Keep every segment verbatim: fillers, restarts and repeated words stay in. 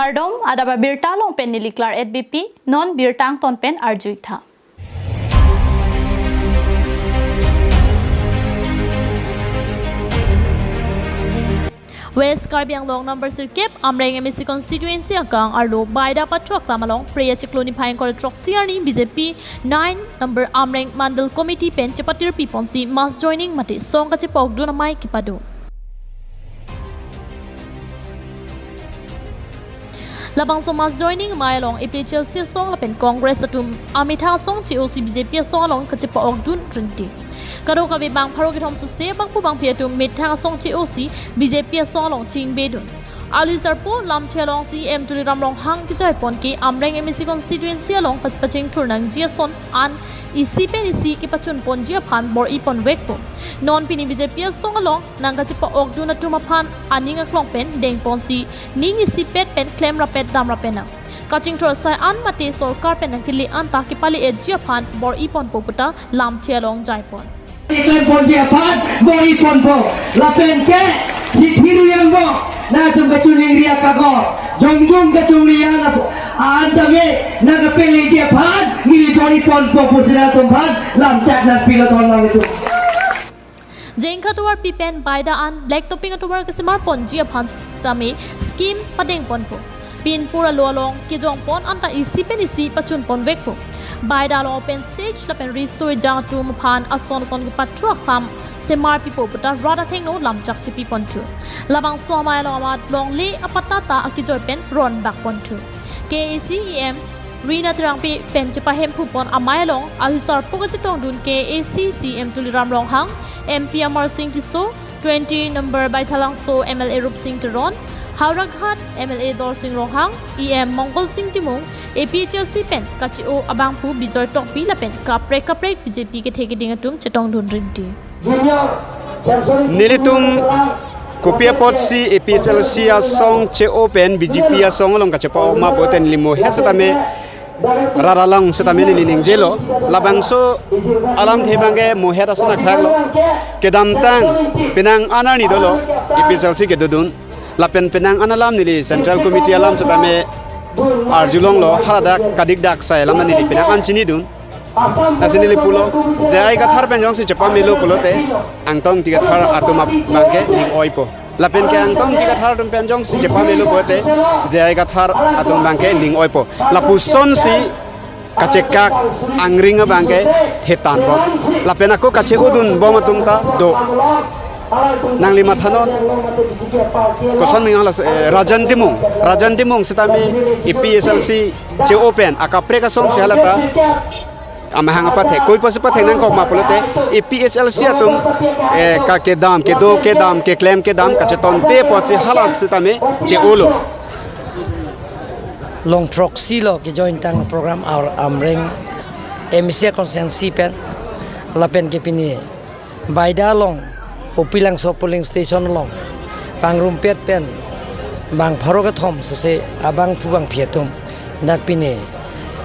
Kardom, adap abirta along pen neli Claret Beypi, non birta angton pen arju-ik tha. West Karbi Anglong number sirkep Amreng M A C constituency akang arlo Baida pathu aklam along Phre achiklo niphai ingkoi ra throksi arni B J P nine number Amreng Mandal Committee pen chepatirpi ponsi mass joining mate song kachepa-okdun amei kepado. Labangso mass joining amei along A P H L C asong lapen Congress atum amethang asong che-osi B J P asong along kachepa-okdun rinti. Kadokave bang pharo kethom sose bangphu bangphi atum methang asong che-osi B J P asong along chingbedun. Alu sarpo lamthe along C E M Tuliram Ronghang kejai pon ke Amreng M A C constituency along kachepachingthur nangji ason an isi pen isi kepachun ponji aphan bor-i ponvekpo. Non pini B J P asong along nangkachepa-okdun atum aphan aning aklong pen dengponsi ning isipet pen klem rapet dam rapet nang. Kachingthur asai an mate sorkar pen nangkele anta kepale-etji aphan bor-i ponpo puta lamthe along jaipon. Klem ponji aphan bor-i ponpo. Lapen ke hithi ruyang bo, nangtum kachuningri akagor, jongjung kachuningri an tame nangkapeleji aphan neli bor-i ponpo pusi nangtum aphan lamchak nangpilo ton nanglitum. Jengkha tovar pi pen Baida an black topping atovar kesemar ponji aphan tame scheme padeng ponpo. Pinpur alo along kejong pon anta isi pen isi pachun ponvekpo. Baida along open stage lapen riso ejang atum aphan ason ason kepathu aklam semar pipo puta rat athengno lamchak chepi ponthu. Labangso amei along amat longle apatta ta akejoi pen ronbak ponthu. K A A C E M Rina Terangpi pen chepahemphu pon amei along alu sarpo kachetongdun K A A C C E M Tuliram Ronghang, M P Amarsing Tisso, twenty number Baithalangso M L A Rupsing Teron, Howraghat M L A Dorsing Ronghang, E M Mongkolsing Timung, A P H L C pen kache-o abangphu Bijoy Tokbi lapen kaprek kaprek B J P kethe keding atum chetongdun rinti. Nelitum kopi apotsi A P H L C asong che-o pen B J P asong along kachepa-ok ma pulote neli mohet setame rat along setame neli ningjelo. Labangso alamthe abangke mohet ason akhaklo. Kedamtang penang an arni dolo A P H L C kedodun. Lapen penang an alam neli Central Committee alam setame arjulonglo, haladak kadik dak sai alam neli penang an chinidun. Lasi neli pulo, J I Kathar pen jongsi chepamelo pulote, Angtong Ingti Kathar atum abangke ning oipo. Lapen ke Angtong Ingti Kathar atum pen jongsi chepamelo pulote, J I Kathar atum abangke ning oipo. Lapusonsi kachekak angring abangke hetan bom. Lapen ako kache-odun bom atum ta do. Nangli mathanon. Koson mingang las, eh, Rajan Timung. Rajan Timung setame A P H L C che-o pen akaprek asong si halata amahang apathek. Koiposi pathek nangkok ma pulote A P H L C atum, eh, kakedam, kedo kedam, keklem kedam, kachetonte apotsi hala setame che-olo. Long throksi lo ke join tang program ar Amreng M C constituency pen lapen ke pini Baida along Upilangso polling station along pangrumpet pen bang pharo kethom sose abangphu bangphi atum dak pini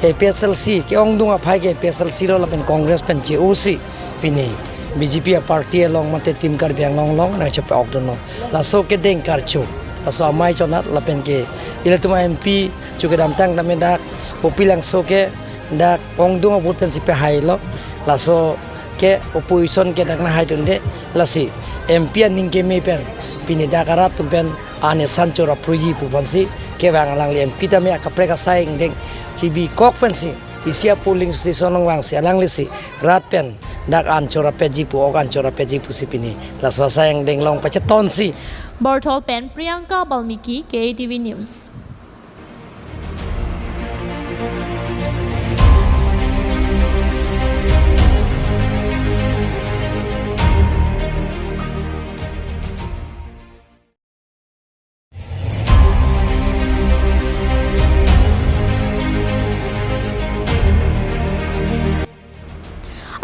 A P H L C ke-ongdung aphai ke A P H L C lo lapen Congress pen che-osi pini B J P a party along mate Team Karbi Anglong along nangchepa-okdunlo. Laso kedeng karcho, laso amei chonat lapen ke ilitum a M P chu kedamtang tame dak Upilangso ke dak ongdung avote pensi pehailo. Laso ke opposition ke dak nanghaidunde, lasi M P aning keme pen pini dak arat atum pen anesan chora pruji pu ponsi kevang alangli M P tame akaprek asai angdeng chibikok pensi isi a polling station along vangsi alanglisi rat pen dak an chora peji pu, ok an chora peji pusi pini laso asai angdeng along pachetonsi. Borthol pen Priyanka Balmiki, K A T V News.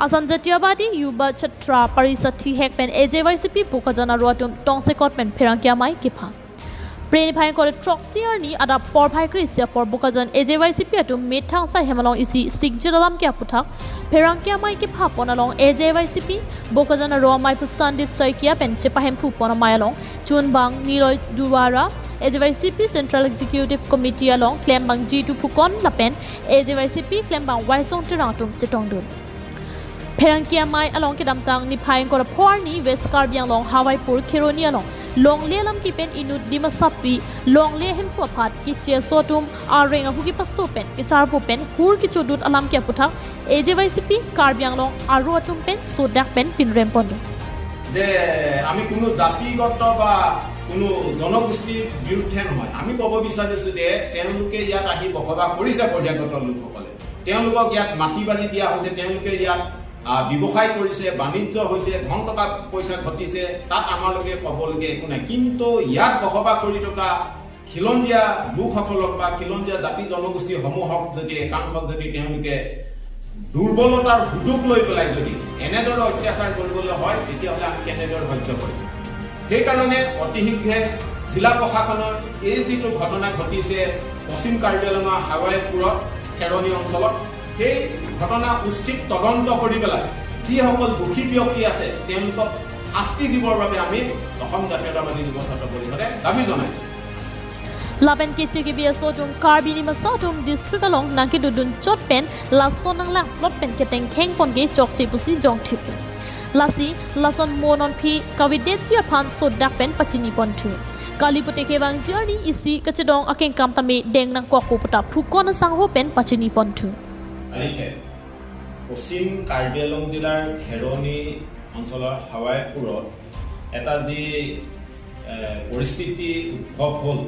Assam Jatiyatabadi Yuva Chhatra Parishad thihek pen A J Y C P Bokajan aro atum tongsekot pen pherangke amei kepha. Phre niphai ingkoi ra throksi arni adap porphai kre-isi apor Bokajan A J Y C P atum methang asai hem along isi sikjir alam ke aputhak pherangke amei kepha pon along A J Y C P Bokajan aro ameiphu Sandip Saikia pen chepahemphu pon amei along chunbang Niloy Duara, A J Y C P Central Executive Committee along klembangji Tuphukon lapen A J Y C P klembang Waisong Terang atum chetongdun. Pherangke amei along kedamtang niphai ingkoi ra pho arni West Karbi Anglong Hawaipur Kheroni along longle alam kepi pen inut Dimasappi longle ahemphu aphan kecheso atum areng ahu kepaso pen kecharpo pen hur kechodut alam ke aphuthak A J Y C P Karbi Anglong aro atum pen sodak pen pinrem ponlo. যে আমি কোনো জাতিগত বা কোনো জনগোষ্ঠীৰ বিৰুদ্ধে নহয়। আমি ক'ব বিচাৰিছো যে তেওঁলোকে ইয়াত আহি বসবাস কৰিছে বহিৰাগত লোকসকলে। তেওঁলোকক ইয়াত মাটি বাৰী দিয়া হৈছে, তেওঁলোকে ইয়াত আহ, ব্যৱসায় কৰিছে, বাণিজ্য হৈছে, ধন টকা পইচা ঘটিছে, তাত আমালোকে ক'বলগীয়া একো নাই। কিন্তু ইয়াত বসবাস কৰি থকা খিলঞ্জীয়া লোকসকলক বা খিলঞ্জীয়া জাতি জনগোষ্ঠীসমূহক যদি একাংশক যদি তেওঁলোকে দুৰ্বলতাৰ সুযোগ লৈ পেলাই যদি এনেদৰে অত্যাচাৰ কৰিবলৈ হয়, তেতিয়াহ'লে আমি কেনেদৰে সহ্য কৰিম? সেইকাৰণে অতি শীঘ্ৰে জিলা প্ৰশাসনৰ এই যিটো ঘটনা ঘটিছে পশ্চিম কাৰ্বি আংলঙৰ হাৱাইপুৰত খেৰণি অঞ্চলত, সেই ঘটনা উচিত তদন্ত কৰি পেলাই যিসকল দোষী ব্যক্তি আছে তেওঁলোকক শাস্তি দিবৰ বাবে আমি অসম জাতীয়তাবাদী যুৱ ছাত্ৰ পৰিষদে দাবী জনাইছোঁ। Lapen keche kebi aso atum Karbi Nimasa atum district along nangkedodun chot pen lason nanglang plot pen ketengkheng pon ke chokche pusi jongthip. Lasi lason mo non phi kavedetji aphan sodak pen pachini ponthu. Kali pute kevangji arni isi kachedong akengkam tame deng nangkokpo puta Phukon asangho pen pachini ponthu. তাৰিখে পশ্চিম কাৰ্বি আংলং জিলাৰ খেৰণি অঞ্চলৰ হাৱাইপুৰত এটা যি এ, পৰিস্থিতি উদ্ভৱ হ'ল,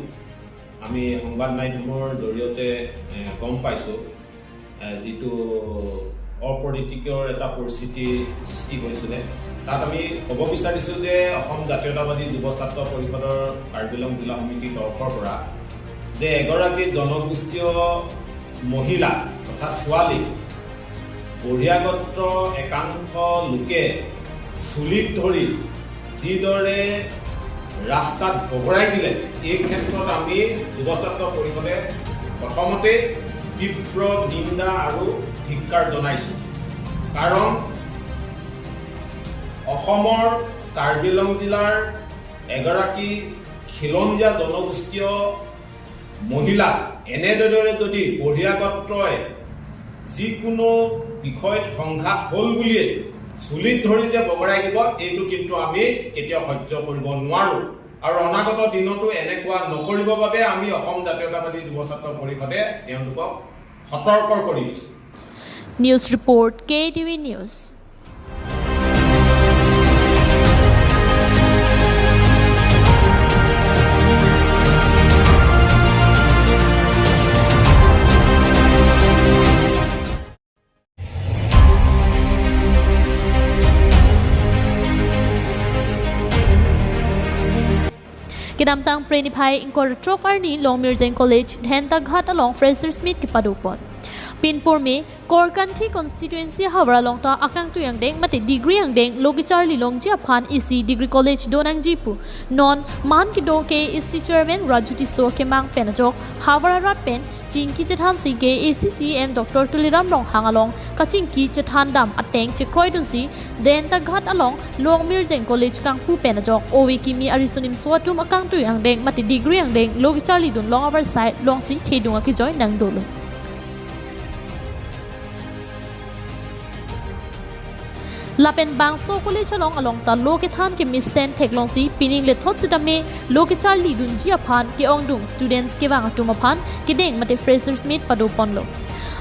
আমি সংবাদ মাধ্যমৰ জৰিয়তে এ, গম পাইছোঁ। এ, যিটো অপ্ৰীতিকৰ এটা পৰিস্থিতি সৃষ্টি হৈছিলে, তাত আমি ক'ব বিচাৰিছোঁ যে অসম জাতীয়তাবাদী যুৱ ছাত্ৰ পৰিষদৰ কাৰ্বি আংলং জিলা সমিতিৰ তৰফৰ পৰা যে এগৰাকী জনগোষ্ঠীয় মহিলা তথা ছোৱালী বহিৰাগত একাংশ লোকে চুলিত ধৰি যিদৰে ৰাস্তাত বগৰাই দিলে, এই ক্ষেত্ৰত আমি যুৱ ছাত্ৰ পৰিষদে প্ৰথমতে তীব্ৰ নিন্দা আৰু ধিক্কাৰ জনাইছোঁ। কাৰণ অসমৰ কাৰ্বি আংলং জিলাৰ এগৰাকী খিলঞ্জীয়া জনগোষ্ঠীয় মহিলা এনেদৰে যদি বহিৰাগতই যিকোনো বিষয়ত সংঘাত হ'ল বুলিয়েই চুলিত ধৰি যে বগৰাই দিব, এইটো কিন্তু আমি কেতিয়াও সহ্য কৰিব নোৱাৰোঁ। আৰু অনাগত দিনতো এনেকুৱা নকৰিবৰ বাবে আমি অসম জাতীয়তাবাদী যুৱ ছাত্ৰ পৰিষদে তেওঁলোকক সতৰ্ক কৰি দিছোঁ। News report, K T V News. Kedamtang Phre niphai ingkoi ra throk arni Longmirjeng College, Dhentaghat along Freshers Meet kepado pon. Pinpur me Korkanthi constituency havar along ta akangtui angdeng mate degree angdeng lo kecharli longji aphan isi degree college do nangji pu non man kedo K A A C chairman Raju Tisso kemang pen ajok havar arat pen chingki chethansi K A A C C E M Doctor Tuliram Ronghang along kachingki chethan dam ateng chekroidunsi Dhentaghat along Longmirjeng College kangpu pen ajok ove kimi ariso nimso atum akangtui angdeng mate degree angdeng lo kecharlidun long avarsai longsi thedung akejoi nangdolo. Lapen bangso college along along ta lo kethan kemesen theklongsi pining lethot sitame lo kecharlidunji aphan ke-ongdung students kevang atum aphan kedeng mate Freshers Meet pado ponlo.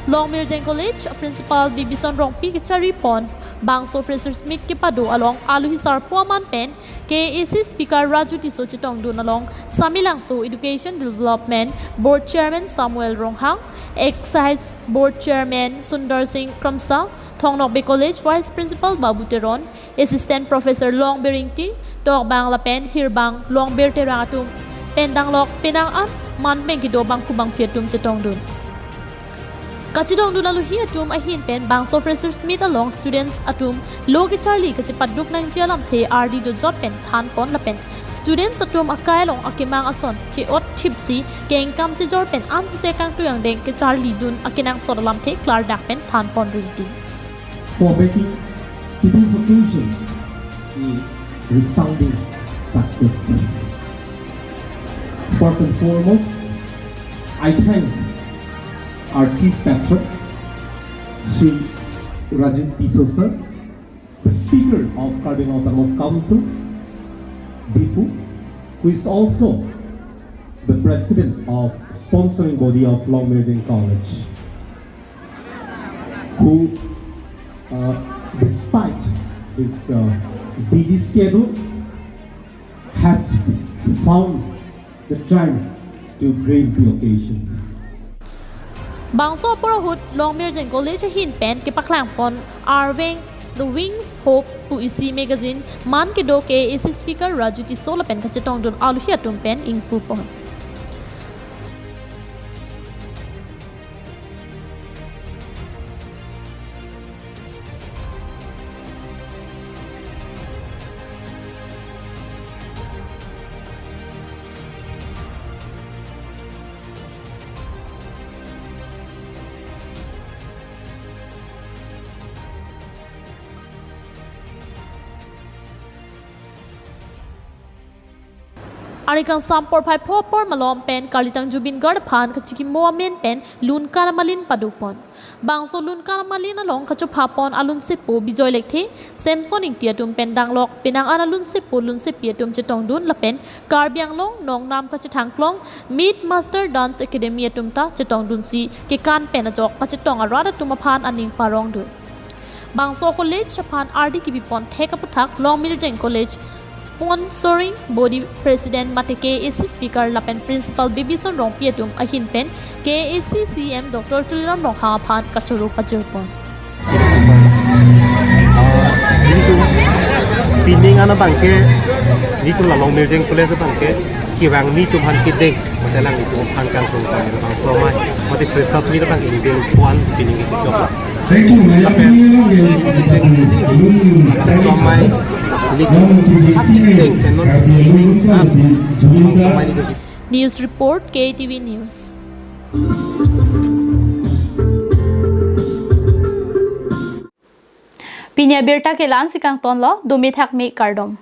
Longmirjeng College Principal Bibison Rongpi kechari pon bangso Freshers Meet kepado along alohi sarpo aman pen K A A C Speaker Raju Tisso chetongdun along Samelangso Education Development Board Chairman Samuel Ronghang, Excise Board Chairman Sundar Singh Kramsa, Thong Nokbe College Vice Principal Babu Teron, Assistant Professor Longbir Ingti, Tokbang lapen Hirbang Longbir Terang atum pen danglok penang an man pen kedo bangphu bangphi atum chetongdun. Kachedongdun alohi atum ahin pen bangso Freshers Meet along students atum lo kecharli kachepaduk nangji alamthe ardi dojot pen than pon lapen students atum akai along akemang ason che-ot thipsi kengkam chejor pen ansose kangtui angdeng kecharlidun akenangsot alamthe klardak pen than pon rinti. For making today's occasion a resounding success. First and foremost, I thank our Chief Patron, Shri Rajit Tisso sir, the Speaker of Karbi Anglong Autonomous Council, Diphu, who is also the President of Sponsoring Body of Longmirjeng College, who, uh, despite his, uh, busy schedule, has found the time to grace the occasion. Bangso apor ahut Longmirjeng College ahin pen kepaklang pon arveng The Wings Hope pu isi magazine man kedo K A A C Speaker Rajit Tisso lapen kachetongdun aluhi atum pen ingpu pon. Ari kangsam porphai pho apor malom pen Karlitang Zubeen Garg aphan kachikimo amen pen lun kanamalin padopon. Bangso lun kanamalin along kachopha pon alunsepo Bijoy Lekthe, Samson Ingti atum pen danglok penang an alunsepo lunsepi atum chetongdun lapen Karbi Anglong nongnam kachethangklong Myth Master Dance Academy atum ta chetongdunsi kekan pen ajok kachetong arat atum aphan aning parongdun. Bangso college aphan ardi kibipon thek aputhak Longmirjeng College Sponsoring Body President mate K A A C Speaker lapen Principal Bibison Rongpi atum ahin pen K A A C C E M Doctor Tuliram Ronghang aphan kachoro pajirpon. Ah, nelitum pining an abangke, nelitum la Longmirjeng College abangke, kevangni atum aphan kedeng, mate alanglitum aphan kangtung kang bangso amei, mate freshers meet abangke ingdeng puan pining ke kejok. Lapen Longmirjeng somai, nelitum kedeng, non pining an, somai ni ke News report, K T V News. Pini abirta ke la-ansi kangtonlo, dumi thakmi kardom.